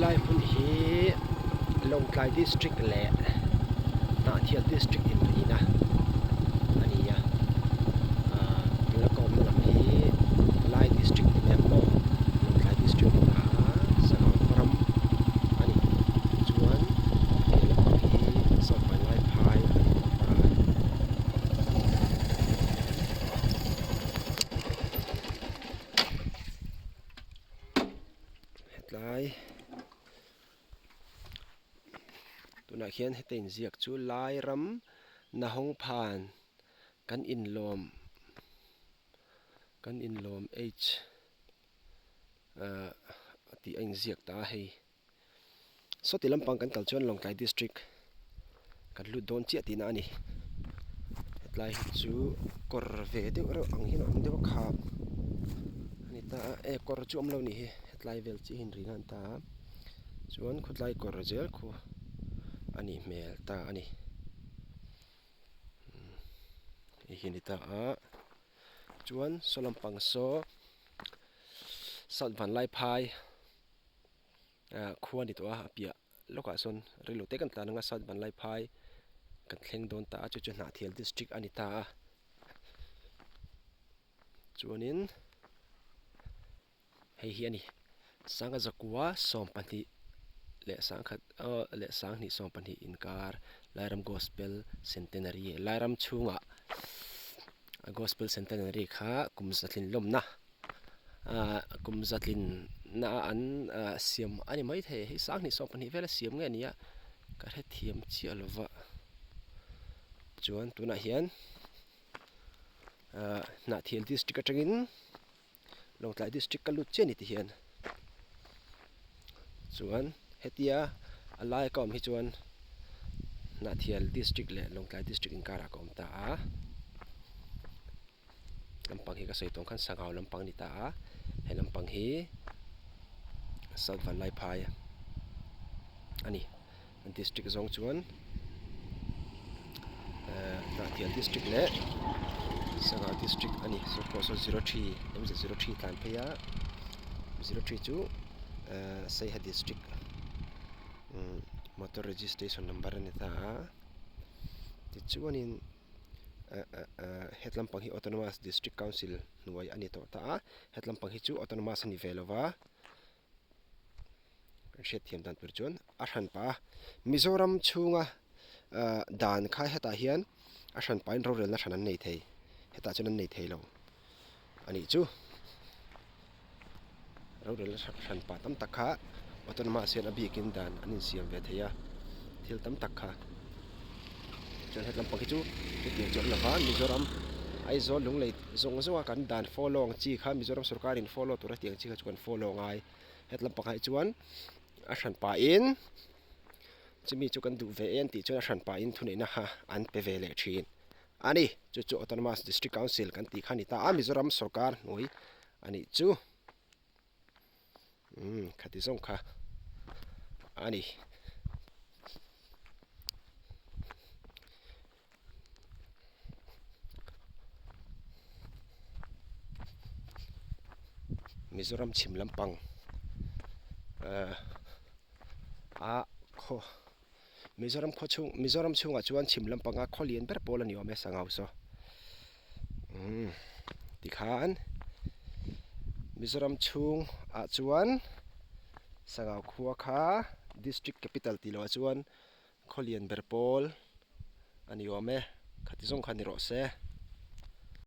Helai hmun hi Lawngtlai district leh Hnahthial district inrina a ni a ahh tuna ka awmna lam hi Lai district ni mai ang maw Lawngtlai district ni ta a Sangha khaw ram a ni chuan he lampang hi South Vanlaiphai a ni bawk a. Hetlai tunah khian heta inziak chu lai ram nahawng phan kan inlawm kan inlawm h ahh tih a inziak ta a hei. Sawti lampang kan kal chuan Lawngtlai district kan lut dawn chiah tihna a ni. Hetlai hi chu kawr ve deuh reuh ang hian a awm deuh a kham a ni ta a e kawr chu awm lo ni hi hetlai vel chiah hi in rin a ni ta a chuan khawtlai kawr zel khu a nih hmel ta a ni hei hi a ni ta a chuan saw lampang saw South Vanlaiphai. ah khua a ni tawh a a piah lawkah sawn rilru te kan tlan anga south vanlaiphai kan thleng dawn ta a chu chu hnahthial district a ni ta a chuanin hei hi a ni sangha zakua sawmpahnih leh sangkhat aw leh sanghnih sawmpahnih inkar lairam gospel centenary lairam chhungah gospel centenary kha kum zatlin lawmna. Ahh kum zatlin na a an ahh siam a ni maithei hei sanghnih 22 vel a siam nge nia ka hrethiam chiah lo va chuan tunah hian ahh Hnahthial district atangin Lawngtlai district ka lut chiah a ni tihian chuan hetia a laia ka awm hi chuan Hnahthial district leh Lawngtlai district inkarah ka awm ta a. Lampang hi ka sawi tawng khan sangau lampang a ni ta a he lampang hi south vanlaiphai a ni an district zawng chuan ehh hnahthial district leh sangau district a ni saw pawh saw 03 m 03 tlan phei a 03 chu ehh saiha district umm motor registration number a ni ta a tichuanin. Het lampang hi Autonomous District Council hnuai a ni tawh ta a, het lampang hi chu Autonomous a ni ve lova, kan hriatthiam dan tur chuan a hran pah a, Mizoram chhunga ah dan kha hetah hian a hran pahin rorelna hran an nei thei, hetah chuan an nei thei lo a nih chu. Rorelna hran pah tam tak kha autonomous hian a bikin dan an insiam ve thei a, thil tam tak kha. Chuan hetlam pang hi chu hetiang chu an la va, Mizoram Aizawl Lunglei zawng zawng a kan dan follow ang chi kha Mizoram sorkarin follow tur a tih ang chi kha chu kan follow ngai. Hetlam pangah hi chuan a hran pahin chumi chu kan duh ve e an tih chuan a hran pahin thuneihna kha an pe ve leh thin. A ni, chu chu Autonomous District Council kan tih kha a ni ta a, Mizoram sorkar hnuai a nih chu. Umm khati zawng kha a ni. Mizoram chhim lampang ah a khaw. Mizoram khaw chhung Mizoram chhungah chuan chhim lampanga khaw lian ber pawl a ni awm e sangau saw umm tikhan Mizoram chhung ah chuan sangau khua kha district capital tih loh ah chuan khaw lian ber pawl a ni awm e khati zawng kha ni rawh se.